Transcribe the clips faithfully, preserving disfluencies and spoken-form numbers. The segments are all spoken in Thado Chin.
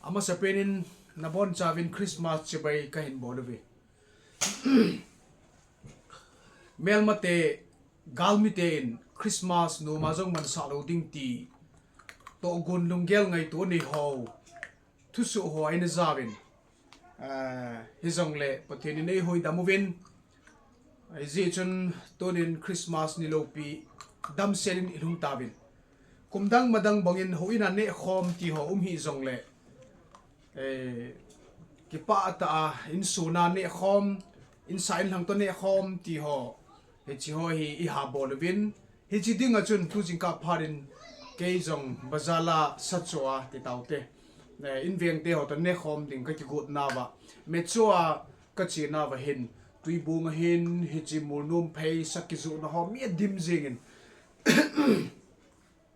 Amasapen in nabonchauvin Christmas chibai kahin bol uve. Melmate, galmite in Christmas noma jong mansah lou ding ti tohgon lunggel ngaito anei ho, thusoh ho eina jauvin, ah, hijongle Pathen in eihoidam uvin. Hijeh chun tunin Christmas ni loupi damsel in ilhung tauvin. Kum dang ma dang bangin houin a nehkhom ti ho um hih jongle, eh, kipah tah a insung a nehkhom, insung inlhang toh nehkhom ti ho, hiche ho hi ihabol uvin. Hiche dinga chun tu jingkah phat in kei jong bazar a sa cho a ti taute, eh, invengte ho toh nehkhom ding kakigot nauva, me cho a kache nauva hin, Tuibong a hin, hiche Molnom phei sa kijohna ho mi adim jengin,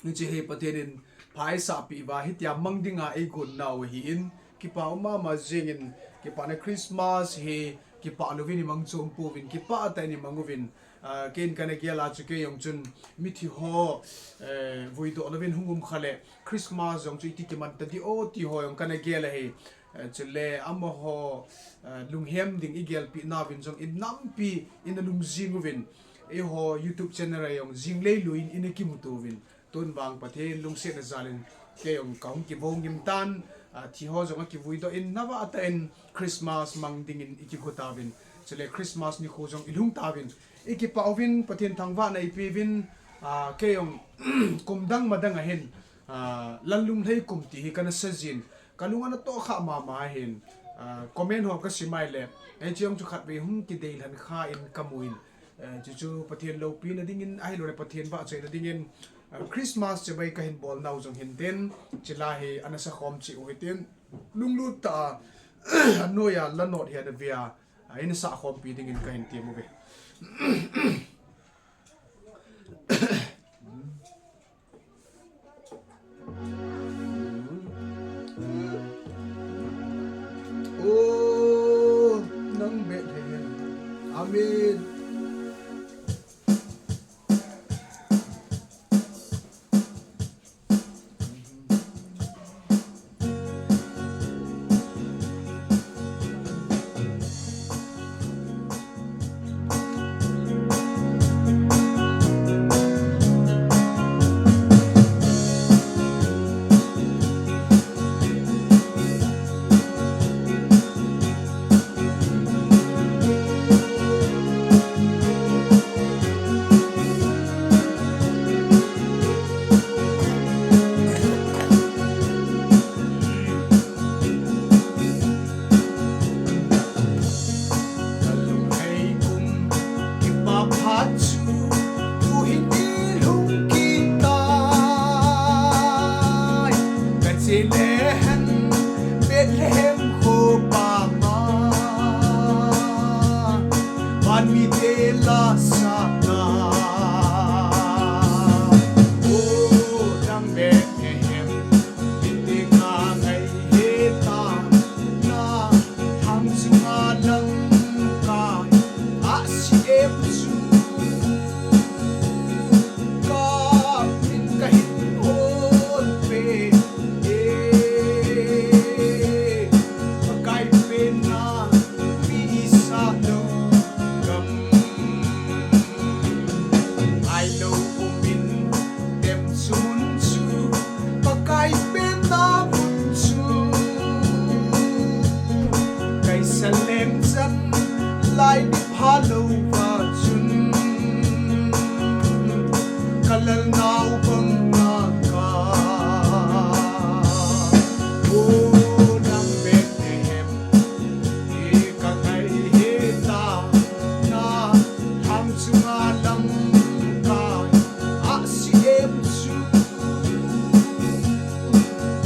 hiche hi Pathen in pha eisahpeh uva, hitia mang dinga eigon nau ahin, kipah um mama jengin, kipana Christmas hi kipah louvin imang chom pouvin, kipah tah in imang uvin. Ah, keiin kana gel a chu kei jong chun mithi ho, eh, vuidoh louvin hung um kha le Christmas jong chu iti kiman tadi o ti ho jong kana gel ahi. Eh, chule amaho, eh, lunghem ding igelpeh nauvin jong in nampi ina lungjing uvin, eiho YouTube channel a jong jing leilui in ina kimuto uvin. Tun vang Pathen lungsetna jal in kei jong kahung kivou ngim tan, ah, thi ho jong akivuidoh in, navah tah in Christmas mang dingin ikigo tauvin. Chule Christmas nikho jong ilhung tauvin. Ikipah uvin, Pathen thangvahna ipeuvin, ah, kei jong kum dang ma dang a hin, ah, Lallunglhei kum ti hi kana sa jin, kalung ana tohkhah mama ahin, ah, comment ho kasim a ahile, hiche jong chu khatvei hung kideilhen kha in kamu in, eh, chuchu Pathen loupina dingin, ahilouleh Pathen vahchoina dingin, ah, Christmas chibai kahin bol nau jong hintin, chule hi ana sakhom cheh u hitin, lunglut tah a, anoiya la note hi ana ve a, ah, ina sakhompi dingin kahin tem uve. O nang Bethlehem. Amen. Kalunghei kum kipah phat chu tuhin ilhung kit tai. Kache lehen Bethlehem khopa ma, vanmite la sahna. O nang Bethlehem, Ipi dinga ngai heta, na lhang chunga lamkai ahsi em chu, kamin kahin hon pen e. Pakai penna mi isah lou gam, ailou umin tem chu mun chu, Pakai penna mun chu, kaisa leng chan lai ni pha louva chun, kalal nau banga ka, o nang Bethlehem, e ka ngai heta, na lhang chunga lamkai ahsi em chu,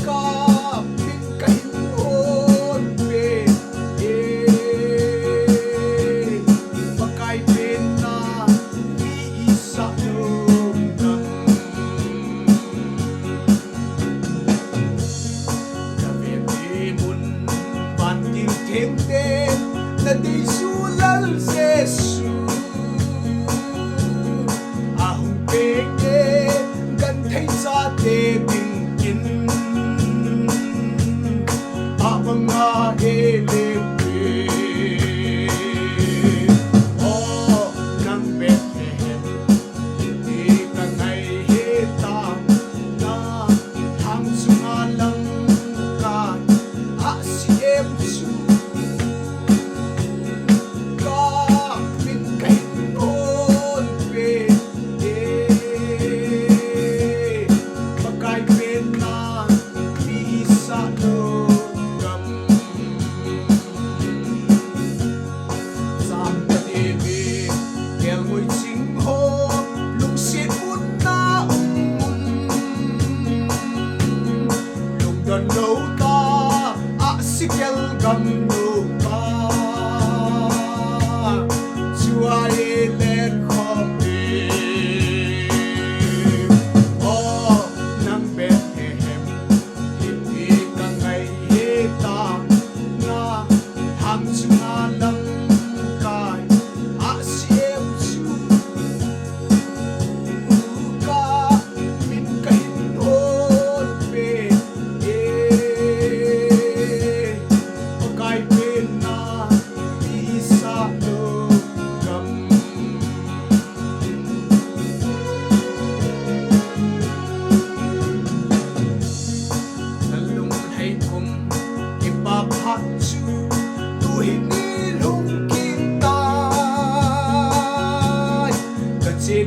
kamin kahin hon pen e. Pakai penna mi isah lou gam,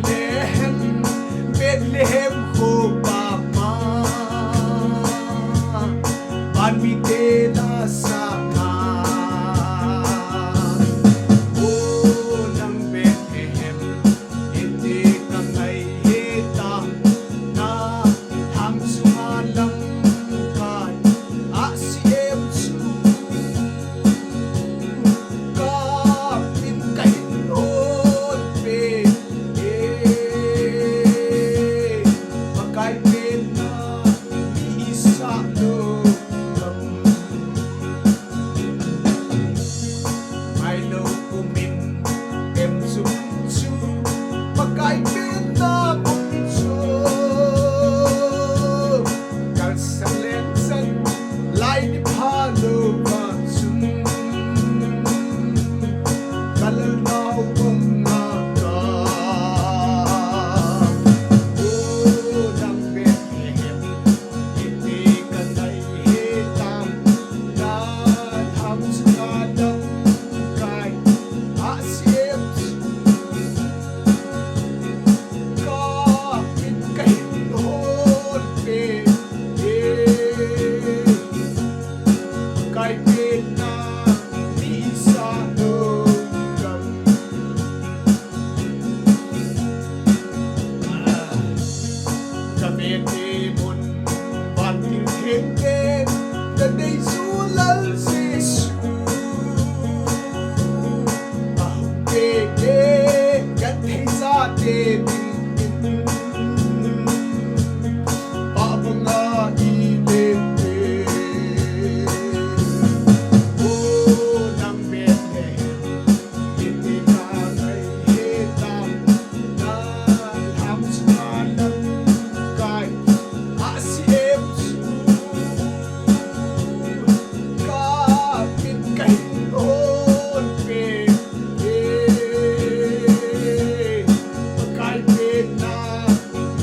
Bethlehem, Bethlehem khopa ma, van mite la sanga. O nang Bethlehem, iti ka ngai he tam na, thang sunga lam kai a si em chu. Ka min ka hin hon pe e, Pakai penna mi sa lo kam. Mai lo kumin em sum chu, Pakai penna mun chu. Kal sang leng sang lai ni pha lo va chun, kal nau bom na ka. O nang Bethlehem, iti ka ngai he tam na, tham sunga lam kai a si em chu. Ka min ka hin hon pe e, Pakai penna mi sa lo kam. Ka vete mun vantil theng ten, ka dei chu Lal Jesu. Ahung pe te, ka thei sa te ding in. Pa banga i le te. O nang Bethlehem, iti ka ngai he tam na, tham sunga lam kai a si em chu. Ka min ka hin hon pe e, Pakai penna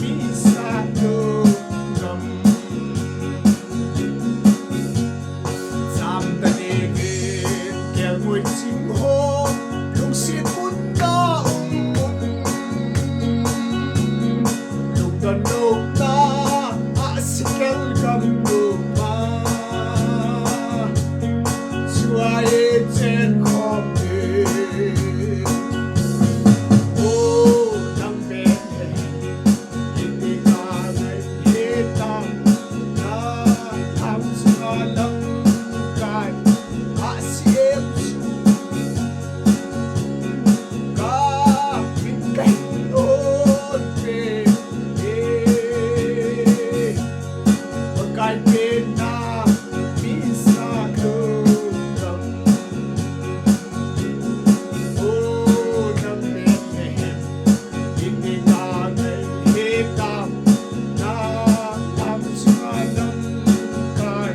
mi sa lo kam. Sam ta ne ve, kel mui ching ho, lungsit mun na um mun. Lungdon lo ta, a si kel gam lo pa. Chua e chen khom e. O nang Bethlehem, iti ka ngai he tam na, tham sunga lam kai a si em chu. Ka min ka hin hon pe e, Pakai penna mi sa lo kam. O nang Bethlehem, iti ka ngai he tam na, tham sunga lam kai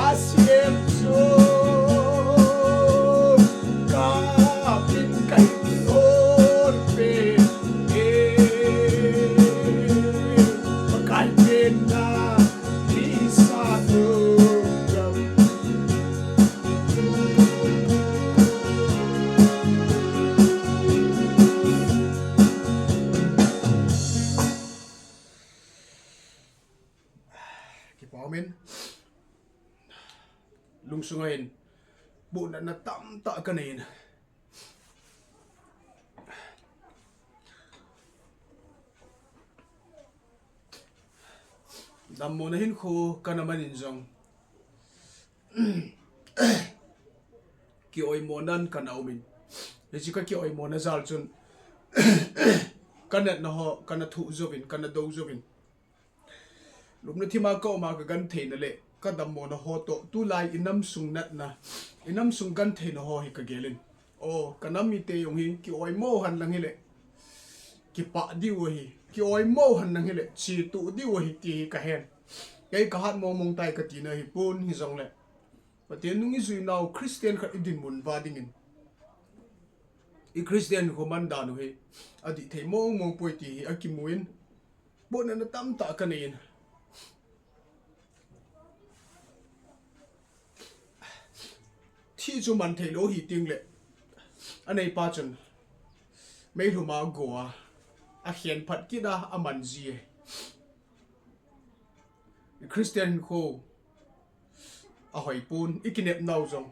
a si em chu. Ka min ka hin hon pe e, Pakai penna mi sa lo kam. Kipa umin. Lungsunga hin bohna tamtah ka nei in. Dammona hinkho kana man in jong, kioimonan kana um in. Hiche ka kioimona jal chun, ka natna ho kana thoh jouvin, kana dou jouvin. Lupna thima ka um a ka gentheina le ka dammona ho toh, tulai i nam sung natna, i nam sung gentheina ho hi ka gel in. O, ka nam mite jong hi kioimo hen lang hile, kipah diu ahi, kioimo hen lang hile, chetuh diu ahi ti hi ka hen. Kei ka hat mong mong tai ka tina hi pon, hijongle Pathen nung i jui nau Christian khat i dinmun uva dingin, i Christian kho man dan u hi adih thei mong mong poi ti hi akimu in, bohna tamtah ka nei in. Thi chu man thei lou hi ting le, aneipa chun meilhum a go a, akhen phat kit a aman ji e. Christian hinkho ahoi pon, i kinepnau jong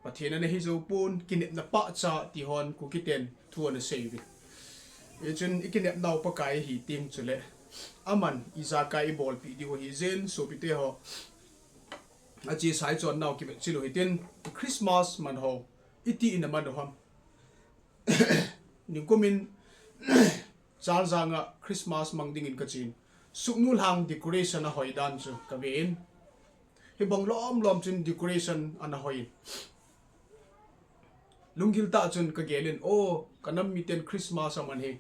Pathen ana hi jou pon, kinepna pahcha ti hon Kuki ten thu ana sei uve. Hichun i kinepnau Pakai ahi teng chule aman ijakai i bolpeh diu ahi jeh in, sopite ho, achesa i chonnau kivetchil u hitin, Christmas man ho iti in aman u ham? Ningkum in Chaljang a Christmas mang dingin kachen, Sugnu lhang decoration ahoi dan chu kave in, hibang lom lom chun decoration ana hoi in, lunggil tah chun kagel in, o, kanam miten Christmas aman hi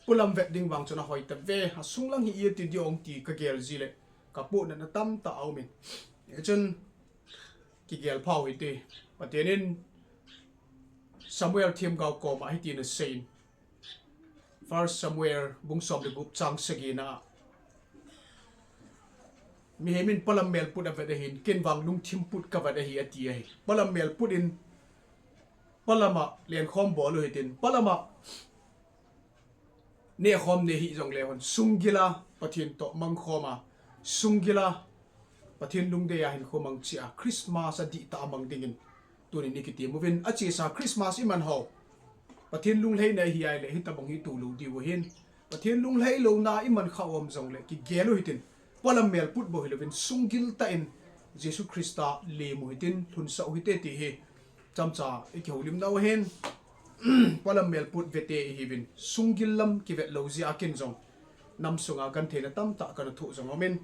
polam vet ding vang chun ahoi tave, asung lang hi iti diu ong ti kagel ji le kapohnatna tamtah aum in, hichun kigel phau hite. Pathen in Samuel themgao koma hitin asei in, First Samuel bung som le gup chang sagina, mihem in polam melput avet ahin, ken vang lungthim put kavet ahi ati ahi. Polam melput in, polama lenkhom bol u hitin, polama nehkhom ne hih jongle hon, sunggila Pathen toh mangkhom a, sunggila Pathen lungdei a hinkho mang cheh a Christmas adihtah a mang dingin tunin i kitem uvin, achesa Christmas i man ho Pathen lunglhaina ahi ahile hitobang hi tolou diu ahin, Pathen lunglhai louna i man kha u um jongle kigel u hitin, polam melput bou hilouvin sunggil tah in Jesu Christa lem u hitin, lhunsah u hite ti hi chomcha i kihoulimnau ahin. Polam melput vete ihiuvin, sunggil lam kivet lou jeh a ken jong nam sunga gentheina tamtah kana thoh jong aumin,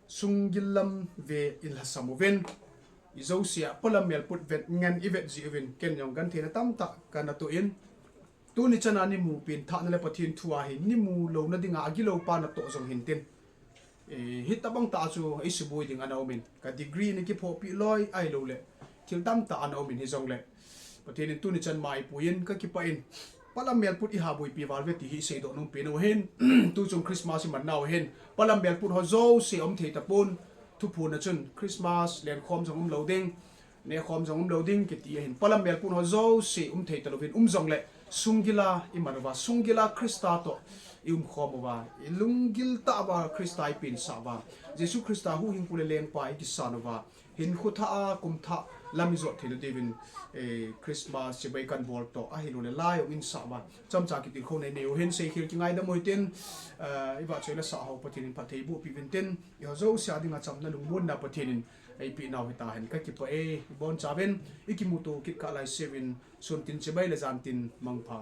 sunggil lam ve in lhasam uvin, ijouse a polam melput vet ngen i vet jeh uvin ken jong gentheina tamtah kana toh in, tuni chana ni mu pen thahna le Pathen thu a hi ni mu louna dinga agilou pa natoh jong hintin, hitobang tah chu i suboi ding ana umin, ka degree ni kiphohpeh loi ahiloule thil tamtah ana umin, hijongle Pathen in tuni chan ma eipui in kakipah in, polam melput i haboipi val uve ti hi seidoh nom pen u ahin. Tuchung Christmas i man nau ahin, polam melput ho jouse um thei tapon, thuphon a chun Christmas lenkhom jong umlou ding, nehkhom jong umlou ding kiti ahin, polam melput ho jouse um thei talouvin, um jongle sunggila i man uva, sunggila Christa toh i umkhom uva, i lunggil tah uva Christa i pensah uva, Jesu Christa huhhingpu le lengpa i kisan uva, hinkho thah a kum thah lam i jot theina diuvin Christmas chibai kan bol toh ahiloule lai jong insah uva, chomcha kitilkhouna i nei u ahin, seikhel kingaidam u hitin, i vahchoi le sah ho Pathen in phatthei bohpeh uvin tin, eiho jouse a dinga chamna lungmonna Pathen in eipeh nau hitahen, kakipah e, ibonchauvin i kimuto kit kah laiseu vin, sun tin chibai le jan tin mangpha.